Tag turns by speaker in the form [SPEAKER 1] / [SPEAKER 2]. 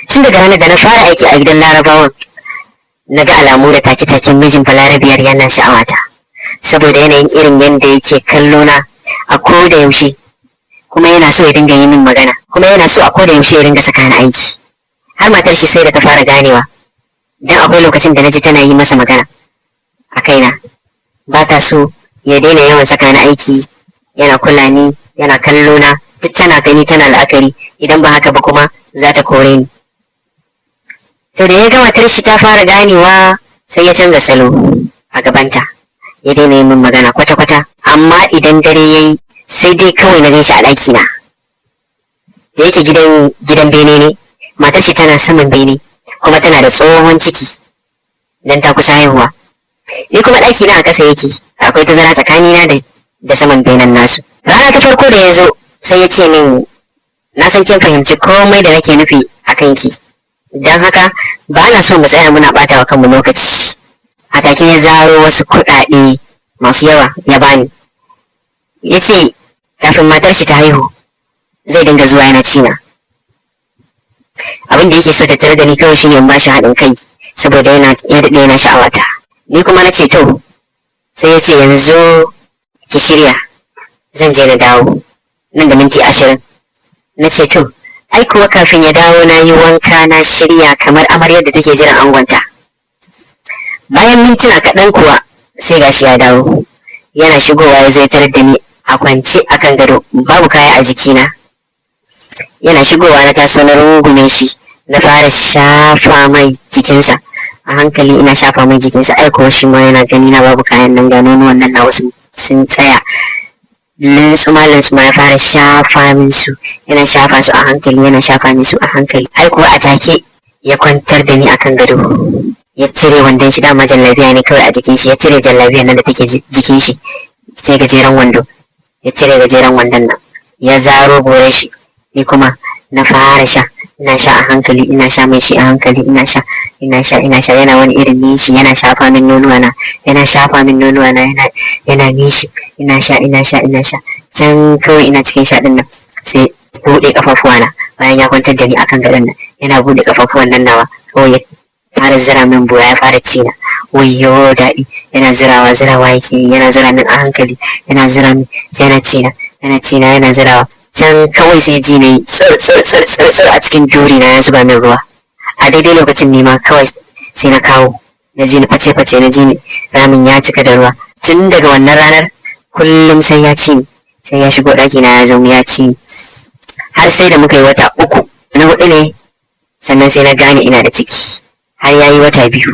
[SPEAKER 1] Tun daga ranar da na fara aiki a gidan Larabawan, na ga alamu da take-taken mijin Balarabiyar yana sha'awata, saboda yanayin irin yadda yake kallo na a ko da yaushe, kuma yana so ya dinga yi min magana, kuma yana so a ko da yaushe ya dinga saka ni aiki. Har matar shi sai da ta fara ganewa, dan akwai lokacin da naji tana yi masa magana a kaina, ba ta so ya daina yawan saka ni aiki, yana kula ni, yana kallo na, duk tana gani tana la'akari, idan ba haka ba kuma za ta kore ni. To da ya ga matar shi ta fara ganewa, sai ya canza salo a gabanta, ya daina yi min magana kwata-kwata. Amma idan dare ya yi, sai dai kawai na ganshi a ɗakina. Da yake gidan gidan bene ne, matar shi tana saman bene, kuma tana da tsohon ciki dan ta kusa haihuwa. Ni kuma ɗakina a ƙasa yake, akwai tazara tsakanina da saman benen nasu. Rana ta farko da ya zo, sai ya ce min, "Na san kin fahimci komai da nake nufi a kanki, don haka ba na so mu tsaya muna ɓata wa kanmu lokaci." A take ya zaro wasu kuɗaɗe masu yawa ya bani, ya ce kafin matar shi ta haihu zai dinga zuwa yana cina. Abin da yake so tattare da ni kawai shine in ba shi haɗin kai, saboda yana ya daɗe yana sha'awata. Ni kuma na ce to. Sai ya ce, "Yanzu ki shirya, zan je na dawo nan da minti 20." Na ce to. Ai kuwa kafin ya dawo na yi wanka, na shirya kamar amaryar da take jiran angonta. Bayan mintuna kaɗan kuwa sai gashi ya dawo. Yana shigowa ya zo ya tarar da ni a kwance akan gado, babu kaya a jikina. Yana shigowa na taso na rungume shi, na fara shafa mai jikinsa a hankali, ina shafa mai jikinsa. Ai kuwa shi ma yana gani na babu kayan nan, ga nonuwan nan na wasu sun tsaya lintsuma lintsuma, ya fara shafa min su, yana shafa su a hankali, yana shafa min su a hankali. Ai kuwa a take ya kwantar da ni akan gado, ya cire wandon shi, dama jallabiya ne kawai a jikin shi, ya cire jallabiyan nan da take jikin shi, sai gajeren wando. Ya cire gajeren wandon nan, ya zaro goren shi. Ni kuma na fara sha, ina sha a hankali, ina sha mai shi a hankali, ina sha, ina sha, ina sha. Yana wani irin nishi, yana shafa min nonuwa na, yana shafa min nonuwa na, yana nishi, ina sha, ina sha, ina sha. Can kawai ina cikin sha din nan, sai buɗe kafafuwa na. Bayan ya kwantar da ni akan gadon nan, yana buɗe kafafuwan nan nawa, kawai ya fara zira min bura, ya fara cina. Wayyo daɗi! Yana zirawa, zirawa yake, yana zira min a hankali, yana zira min, yana cina, yana cina, yana zirawa. Can kawai sai ji na yi tsir tsir tsir tsir tsir a cikin duri na, ya zuba min ruwa. A daidai lokacin ne ma kawai sai na kawo, na ji ni face face, na ji ni ramin ya cika da ruwa. Tun daga wannan ranar kullum sai ya ci ni, sai ya shigo ɗaki na ya zo ya ci ni, har sai da muka yi wata 3, na huɗu ne sannan sai na gane ina da ciki, har ya yi wata 2.